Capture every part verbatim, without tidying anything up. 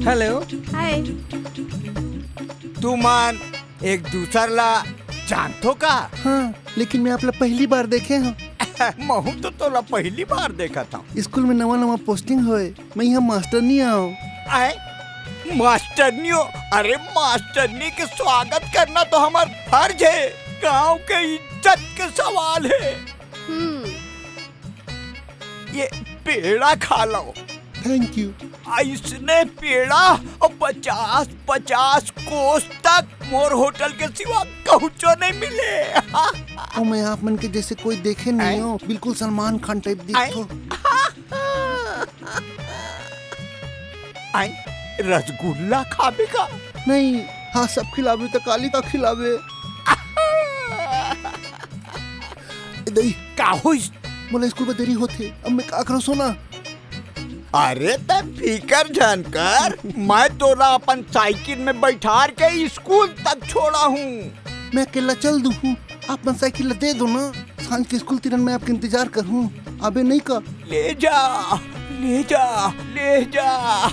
Hello. हाय। तुमन एक दूसर ला जानथो का? हाँ, लेकिन मैं आप ला पहली बार देखे हूँ। महू तो तोला पहली बार देखत हूँ। स्कूल में नवा नवा पोस्टिंग होए, मैं यहाँ मास्टरनी आऊँ। आए? मास्टरनी हो? अरे, मास्टरनी के स्वागत करना तो हमार फर्ज है। गांव के इज्जत के सवाल है। हम्म। ये पेड़ा खा लो। Thank you. ऐसने पेड़ा और पचास पचास कोस तक मोर होटल के सिवा कहूँचो नहीं मिले। और मैं आप मन के जैसे कोई देखे नहीं हैं? हो, बिल्कुल सलमान खान टाइप दिखथो। आए, रसगुल्ला खाबे का? नहीं, हाँ, सब खिलाबे तो काली का खिलाबे। ए दई, का होइस? मोला स्कूल में देरी होथे, अब मैं का करूँ सोना? अरे, तै फिकर झन कर, मैं तोला अपन साइकिल में बैठार के स्कूल तक छोड़ा हूँ। मैं अकेला चल दूँ हूँ, आप मन साइकिल ला दे दो ना। सांझ के स्कूल तिरन मैं आपके इंतजार कर हूँ, अबे नहीं का? ले जा, ले जा, ले जा।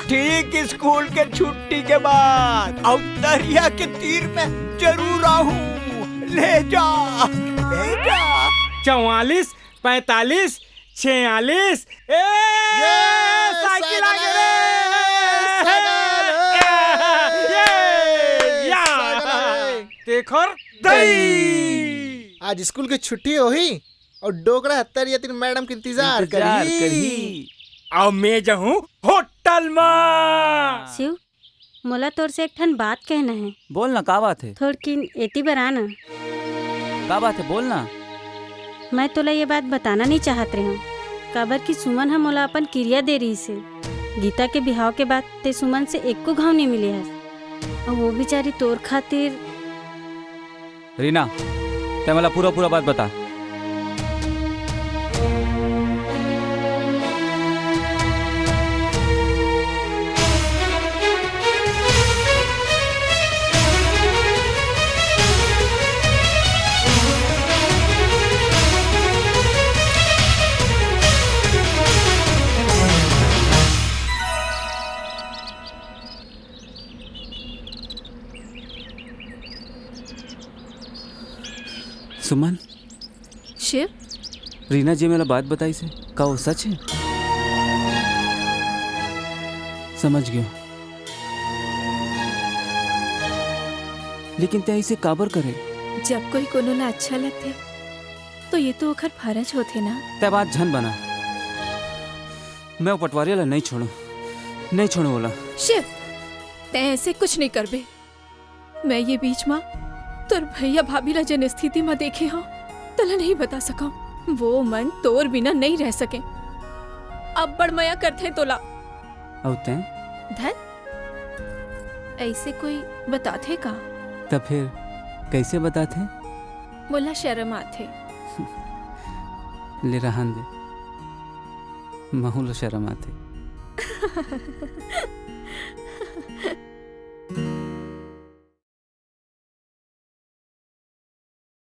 ठीक स्कूल के छुट्टी के बाद अउ दरिया के तीर में जरूर आहूँ। ले जा, ले जा। चवालीस, पैंतालीस, छियालीस। ए, ये साइकिल आ गे रे। साइकिल, ए, ए, या। साइकिल। तेखर दई। आज स्कूल के छुट्टी होही और डोकरा हत्तरिया तीर मैडम के इंतजार इंतजार करही। करही। अब मैं जाहूँ होटल मा। शिव, मोला तोर से एक ठन बात कहना है। बोल ना, का बात है? थोड़किन एती बर आना। का बात है, बोल ना। मैं तोला ये बात बताना नहीं चाहत रहे हूँ, काबर कि सुमन ह मोला अपन किरिया दे रही से। गीता के बिहाव के बाद ते सुमन से एको घाव नहीं मिले हस, और वो बेचारी तोर खातिर। रीना, तै मोला पूरा पूरा बात बता। सुमन। शिव। रीना जी मोला बात बताइस हे, का वो सच है? समझ गयो। लेकिन तै इसे काबर करे? जब कोई कोनो ला अच्छा लगथे, तो ये तो ओखर फर्ज होथे ना। तै बात झन बना। मैं वो पटवारिया ला नहीं छोड़ूं, नहीं छोड़ूं ओला। शिव, तै ऐसे कुछ नहीं करबे। मैं ये बीच मा तोर भैया भाभी ला जेन स्थिति मा देखे हंव, तोला नहीं बता सकंव। वो मन तोर बिना नहीं रह सके। अब्बड़ मया करथे तोला। अउ तैं? धत, ऐसे कोई बताथे का? त फिर कैसे बताथे? मोला शरम आथे। ले रहन दे। महू ल शरम आथे।